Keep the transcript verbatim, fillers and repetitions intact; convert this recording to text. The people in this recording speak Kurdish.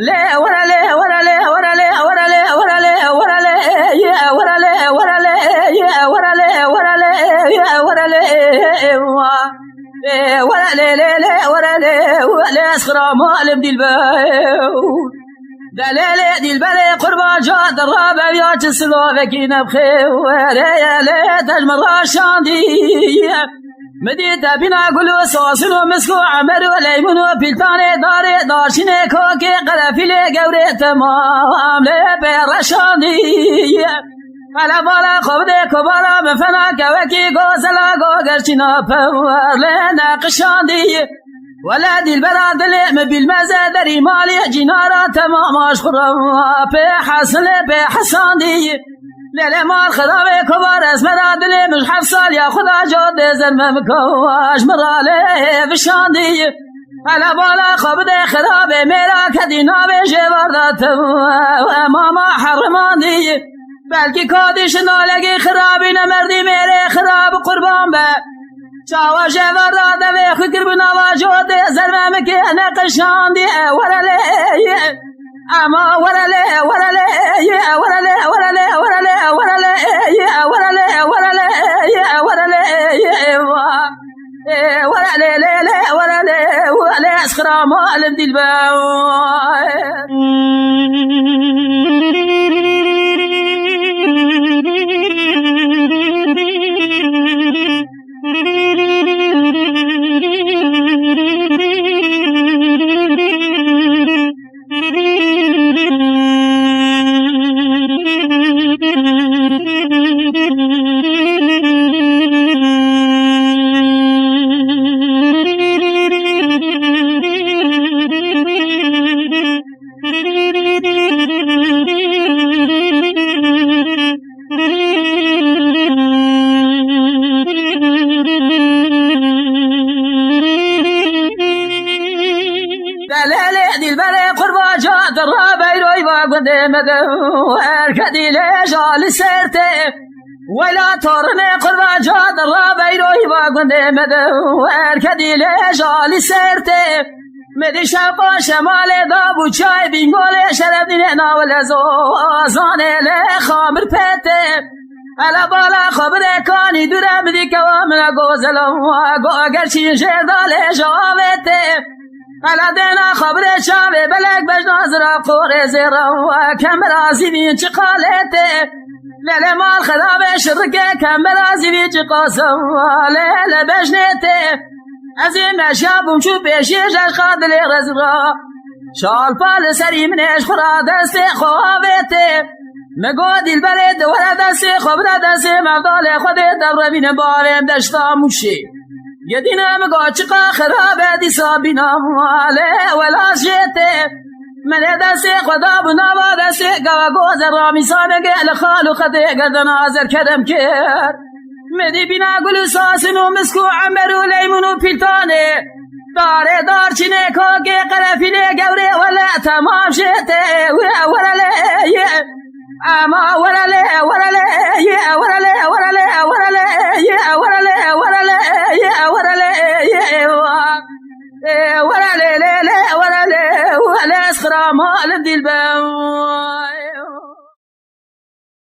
Lê were lê, were lê, were lê, were lê, were lê, were lê, ye, were lê, were lê, ye, were lê, were lê, ye, were lê, wa. Ê, were lê, lê, lê, were lê, were lê, ez xira malim dîlber. De lê, lê, dîlberê qurban ca de rabe ya çi silavekî nebxê were ye lê, te ji min raşandî. Min dî te bîna gul û sasûn û misk û emer û leymun û pîltanê darê darçînê kokê qerefîlê gewrê temam lê pê reşandî. Hele bala xwe bidê kobara min fena kewekî gozela go gerçîna pewer lê neqişandî. Wele dîlbera dilê min bîlmeze derî malê cînara temam aşqura pê hesilê pê hesandî. Lê lê mal xirabê kobar ez me ra dilê min ji heft sal ya xwe da cot dê zer me min kawa ji min ra lê vişandî. Hele bala xwe bide xirabê mêra kedî navê jêvar da te mama herimandî. Belkî kadî şindalegî xirabî ne merdî mêrê xirab qurban be. Çawa jêvar da devê xwe kir bi nava cotê zer me min kê neqişandî. Were lê. Ama were lê, were lê, ye, were lê, were lê, were lê, were lê, ye, were lê, were lê, ye, were lê, ye, wa. E, were lê, lê, lê, were lê, were lê, ez xira malim dîlber. Delelê dîlberê qurbaca dirra beyroy va gundê me de erkedî lê jali sertê. Wela tornê qurbaca dirra beyroy va gundê me de erkedî lê jali sertê. Medî şepa şemalê da bû çay bîngolê şerefdînê navile zozanê lê xamir pete. Hele bala xwe bide kanî dûre midî kewa min e gozela go gerçî jêr da lê javê te. Hele dêna xwe bide çavê belek bejna zira qorê zêra kemera zîvîn çi qalê te. Lê lê mal xirabê şirike kemera zîvî çi qasem lê lê bejnê te. Ez ê meşa bûm çû pêşê jeşqa dilê rezra. Şalpa li serî min ê ji xwe ra destê xwe avêtê. Me got dîlberê di were destê xwe bide destê mevdalê xwe dê devremîne bavên deşta Mûşê. Gedîne min got çiqa xirab e dîsa bîna malê wela jê tê. Min ê destê xwe da bi nava destê gava goze ramîsaneke li xal û xetê gerdena zerkerem kir. Medî bîna gul û sasin û misk û ember û leymun û pîltanê. Darê darçînê kokê qerefîlê gewrê wele temam jê tê. Were lê ye. Ema were lê